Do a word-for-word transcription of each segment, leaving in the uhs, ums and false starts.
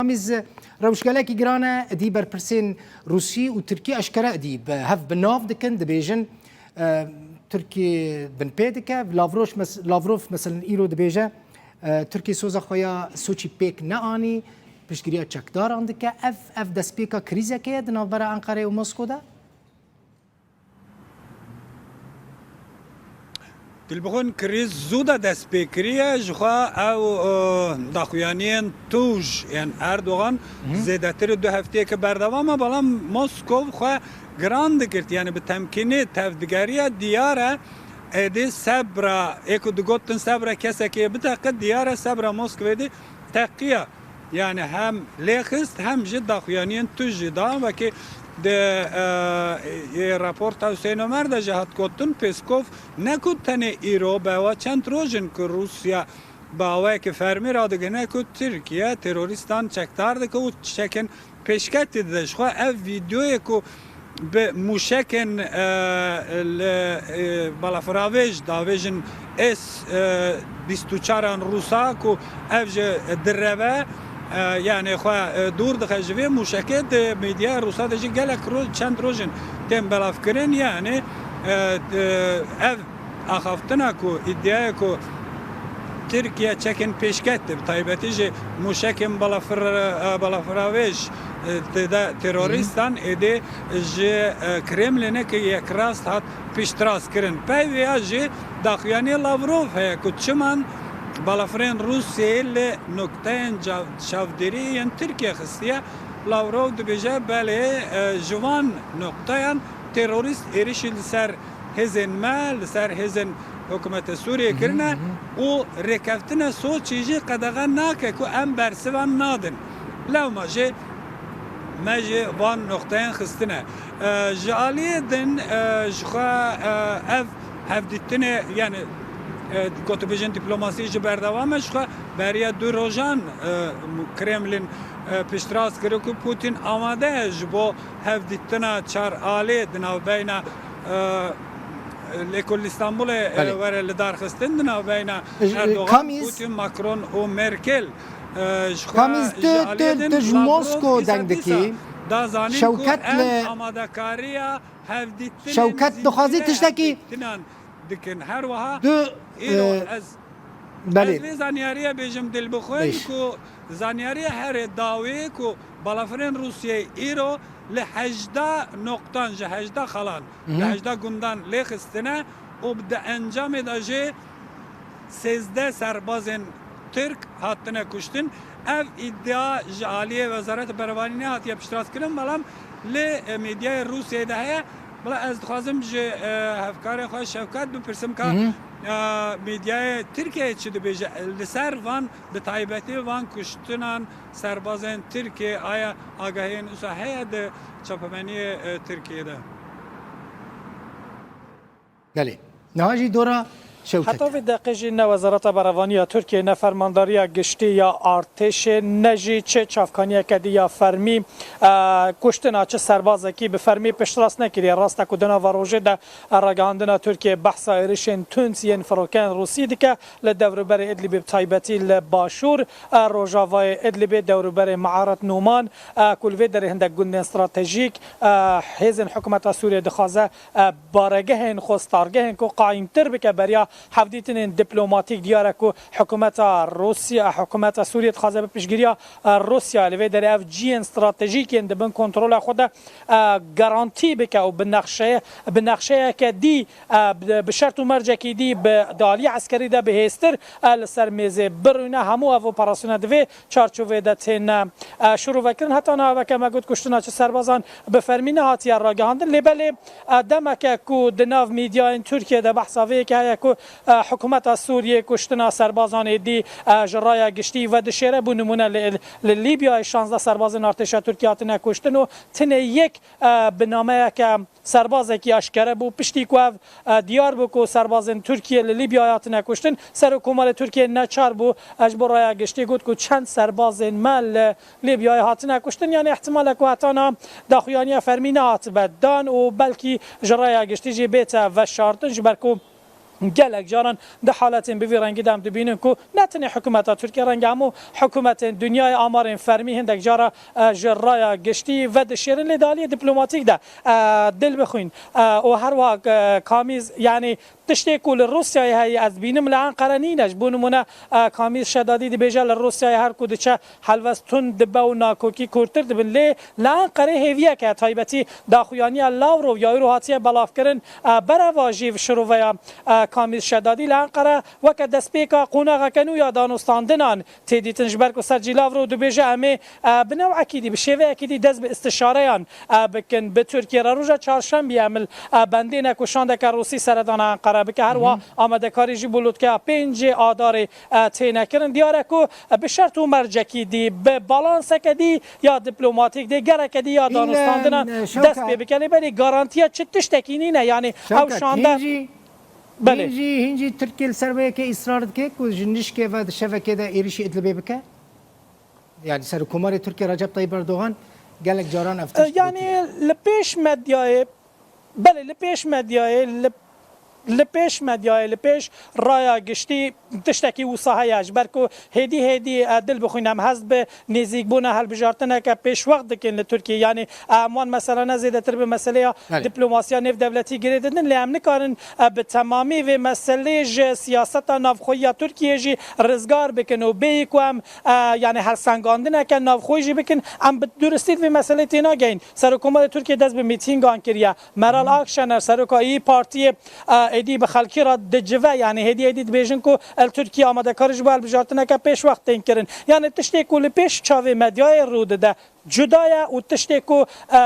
Kamîz, rewşgelekî giran e, dî berpirsên Rûsî û Tirkî eşkere dî bi hev bi nav dikin, dibêjin, e, Tirkî binpê dike. Lavrov mes-, Lavrov, meselen, îro dibêje, e, Tirkî soza xwe ya Soçî pêk neanî, piştgiriya çekdaran dike. Ev, ev destpêka krîzekê ye di navbera Enqerê û Mosko de? Dilbixwin krîz zû de dest pê kiriye, ji xwe ew, e, daxuyaniyên tûj yên Erdogan Hı hı. zêdetir du hefteyeke berdewam e, belam Moskov xwe giran digirt, yani bi temkînî tevdigeriya diyar e, êdî sebra, ê ku digotin sebra kesekê biteqe, diyar e sebra Moskvê dî teqiya. Yani hem lêxist hem jî daxuyaniyên tûj jî da. Wekî di, e, yê raporta Hüseyin Ömer de jî hat gotin, Peskov ne ku tenê îro, bi hewa çend roj in ku Rûsya bi awayekî fermî radigihîne ku Tirkiye terorîstan çekdar dike û çekên pêşketî dide. Ji xwe ev vîdeoyê ku bi mûşekên, e, li, e, balafira vêj davêjin S, e, bîst û çaran Rûsa ku ev ji direve, e, yani xwe, e, dûr dixe ji vê mûşekê, di medyaya Rûsa de jî gelek roj, çend rojin tên belavkirin, yani, e, e, ev axaftina ku îdiaya ku Tirkiye çekên pêşket, bi taybetî jî mûşekên balafir-, e, balafira vêj, e, tê de terorîstan êdî ji, e, Kremlinê ki yekrast hat piştrast kirin. Pey vêya jî daxuyaniyê Lavrov heye ku çiman balafirên Rûsyayê li nukteyên cav-, çavdêriyê yên Tirkiye xistiye. Lavrov dibêje, belê, e, ji van nokteyan terorîst êrişî li ser hêzên me, li ser hêzên hikûmeta Sûriyê Hı hı, kirine hı hı. û rêkeftina Soçî jî qedexe nake ku em bersivan nadin. Lewma jî me ji van noqteyan xistine. E, ji aliyê din, e, ji xwe, e, ev hevdîtinê, yani, e, gotibêjin dîplomasî jî berdewam e, ji xwe beriya du rojan, e, Kremlin, e, piştrast kir ku Putin amade ye ji bo hevdîtina çar alê di navbeyna, e, lê ku li Îstanbulê, e, Belê. were lidarxistin di navbeyna J-, Erdogan, Kamîz Putin, Macron û Merkel. E, ji xwe Kamîz, ji tu, aliyê tu, din tu ji Lavrov Mosko îsa deng dîsa dikî. da zanîn ku Şewket em li amadekariya hevdîtinên Şewket dixwazî zîndî tiştekî hevdîtinan dikin. Her wiha tu, îro e, ez Belê. Ez vê zanyariya bêjim dilbixwin Bêj. ku zanyariya herê dawî ku balafirên Rûsyayê îro li hejda noqtan ji hejda xalan, Hı hı. li hejda gundan lê xistine û di encamê de jî sêzdeh serbazên Tirk hatine kuştin. Ev îdia ji aliyê Wezareta Berevanî nehatiye piştrast kirin, belam li, e, medyayê Rûsyayê de heye. Bila ez dixwazim ji, e, hevkarê xwe Şewkat bipirsim ka, Hı hı. e, medyayê Tirkiyeyê çi dibêje li ser van, bi taybetî van kuştinan serbazên Tirkiyê, aya agahiyên wisa heye di çapemeniyê, e, Tirkiyê de? Belê. Niha jî dora Şewket. Heta vê deqê jî ne Wezareta Berevanî ya Tirkiyê, ne Fermandariya Giştî ya Artêşê, ne jî çi çavkaniyeke dî ya fermî, e, kuştina çi serbazekî bi fermî piştrast nekiriye. Rast e ku di nava rojê de, e, ragihandina Tirkiyê behsa êrişên tund yên firokeyên Rûsî dike li dewrûberê Idlibê, bi taybetî li başûr, e, rojavayê Idlibê, dewrûberê Mearet Nûman, e, ku li vê derê hindek gundên stratejîk, e, hêzên hikûmeta Sûriyê dixwaze e, baregehên xwe, stargehên ku qayîmtir bike beriya hevdîtinên dîplomatîk. Diyar e ku hikûmeta Rûsya, hikûmeta Sûriyê dixwaze bi piştgiriya, e, Rûsya li vê derê ev cihên stratejîk yên di bin kontrola xwe de, e, garantî bike û bi nexşeye-, bi nexşeyeke dî, e, bi, bi şert û mercekî dî bi, di aliyê eskerî de bihêztir, e, li ser mêzê birûne. Hemû ev operasyona di vê çarçovê de tên, e, şirove kirin. Heta niha weke me got, kuştina çi serbazan bi fermî nehatiye ragihandin. Lê belê, e, demeke ku di nav mîdyayên Tirkiyê de behsa vê yekê heye ku, e, hikûmeta Sûriyê kuştina serbazan êdî, e, ji raya giştî vedişêre. Bû nimûne li, li Lîbyayê şazdeh serbazên artêşa Tirkiyê hatine kuştin û tinê yek, e, bi nameyeke serbazekî aşkere bû. Piştî ku ev, e, diyar bû ku serbazên Tirkiyê li Lîbyayê hatine kuştin, Serokkomarê Tirkiyê neçar bû, e, ji bo raya giştî got ku çend serbazên me li Lîbyayê hatine kuştin. Yanî ihtimal e ku heta niha daxuyaniya fermî nehatibe dan û belkî ji raya giştî jî bête veşartin, ji ber ku Gelek caran di haletên bi vî rengî de em dibînin ku ne tenê hikûmeta Tirkiye, renge hemû hikûmetên dinyayê amarên fermî hindek cara, e, ji raya giştî vedişêrin, lê di aliyê diplomatîk de, e, dil bixwîn, e, û her wiha, e, Kamîz, yanî tiştê ku li Rûsyayê heye ez dibînim li Enqere nîne. Ji bo nimûne, e, Kamîz Şedadî dibêje li Rûsyayê her ku diçe helwest tund dibe û nakokî kûrtir dibin. Lê li Enqerê hêviyeke taybetî daxuyaniya Lavrov ya îro hatiye belavkirin, e, berevajî şiroveya, e, Kamîz Şedadî li Enqere weke destpêka qonaxeke nû ya danûstandinan tê dîtin, ji ber ku sercî Lavrov dibêje, em ê, e, bi newekî dî, bi şêveyekî dî dest bi istişareyan, e, bikin. Bi Tirkiye re roja çarşembiyê em li, e, bendênek û şandeke Rûsî seredana Enqere bike. Her wiha amadekarî jî bo lotkeya pêncê Adarê, e, têne kirin. Diyar e ku, e, bi şert û mercekî dî, bi balanseke dî ya diplomatîk dê, gereke dî ya danûstandinan, e, Şewket, dest pê bike. Lê belê garantiya çi tiştekî nîne. Yanî ew Şewket, şande hîn jî, Belê. Hîn jî, hîn jî Tirkiye li ser vê yekê îsrar dike ku ji nişkê ve di şevekê de êrişî Idlibê bike? Yanî Serokkomarê Tirkiye Recep Tayyip Erdogan gelek caran ev E, tişt yanî gotiye. Li pêş medyayê, belê, li pêş medyayê, li, li pêş medyayê, li pêş raya giştî tiştekî wisa heye. Ji ber ku hêdî hêdî, e, dil bixwîne, em hest bi nêzîkbûna hilbijartineke pêşwext dikin li Tirkiye. Yanî, e, em wan meselane zêdetir bi meseleya Belê. diplomasiya nêvdewletî girê didin, lê em nikarin, e, bi temamî vê meselê ji siyaseta navxweyî ya Tirkiye jî rizgar bikin û bêyî ku em, e, yanî helsengandineke navxweyî jî bikin, em bi duristî di vê meselê tênagehîn. Serokkomarê Tirkiye dest bi mîtîngan kiriye. Meral Akşener, seroka İYİ Partiyê, e, êdî bi xelkî re dicive, yanî hêdî hêdî dibêjin ku li Tirkiye amadekarî ji bo hilbijartineke pêşwext tên kirin. Yanî tiştê ku li pêş çavê medyayê rû dide cuda ye û tiştê ku, e,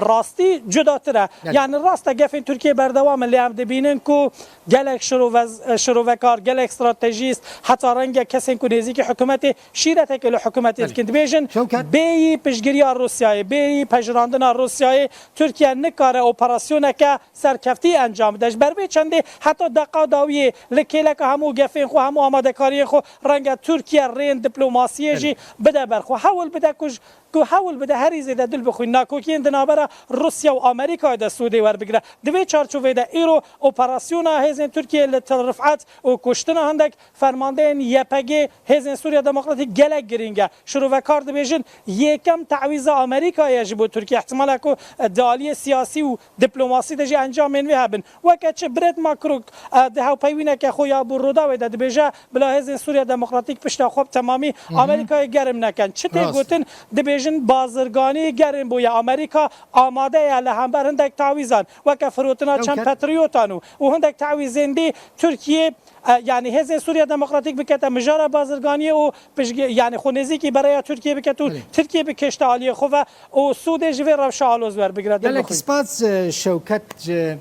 rastî cudatir e. Belê. Yanî rast e, gefên Tirkiye berdewam in, lê em dibînin ku gelek şirove-, şirovekar, gelek stratejîst, heta renge kesên ku nêzîkî hikûmetê, şîreteke li hikûmetê Belê. dikin, dibêjin, Şewket. bêyî piştgiriya Rûsyayê, bêyî pejirandina Rûsyayê, Tirkiye nikare operasyoneke serkeftî encam bide. Ji ber vê çendê heta deqa dawiyê li kêleka hemû gefên xwe, hemû amadekariyên xwe renge Tirkiye rên diplomasiyê jî Belê. bide ber xwe. Hewl bide ku ji, ku hewl bide herî zêde dil bixwîn nakokiyên di navbera Rûsya û Amerîkayê de sûdê werbigire. Di vê çarçovê de îro operasyona hêzên Tirkiye li Til Rifet û kuştina hindek fermandeyên Y P G, Hêzên Sûriya Demokratîk, gelek girîng e. Şirovekar dibêjin, yekem tawîza Amerîkayê ye ji bo Tirkiye. Ihtimala ku, e, di aliyê siyasî û diplomasî de jî encamên wê hebin. Weke çi Brad McCook, e, di hevpeyvîneke xwe ya bo Rûdawê de dibêje, bila Hêzên Sûriya Demokratîk pişta xwe bi temamî Hı hı. Amerîkayê germ nekin. Çi tê Rast. gotin? Dibêjin bazirganî germ bûye. Amerîka amade ye li hember hindek tawîzan, weke firotina çend Şewket. patriotan û, û hindek tawîzên dî Tirkiye, e, yanî Hêzên Sûriya Demokratîk bikete mijara bazirganiyê û piştgî-, yanî xwe nêzîkî beraya Tirkiye biket û Belê. Tirkiye bikêşte aliyê xwe ve û sûdê ji vê rewşa aloz werbigire. Dil Gelek bixwîn. spas, e, Şewket ji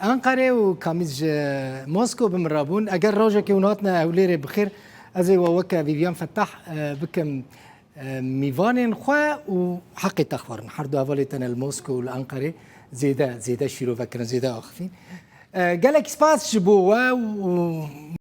Enqerê û Kamîz ji Moskow bi min re bûn. Eger rojekê hûn hatine Hewlêrê bi xêr, ez ê we weke Vîviyan Fetah, e, bikim, e, mîvanên xwe û heqê te xwarin. Her du hevalê te ne li Moskow û li Enqerê zêde, zêde şîrove kirin, zêde axifîn. E, gelek spas ji bo we û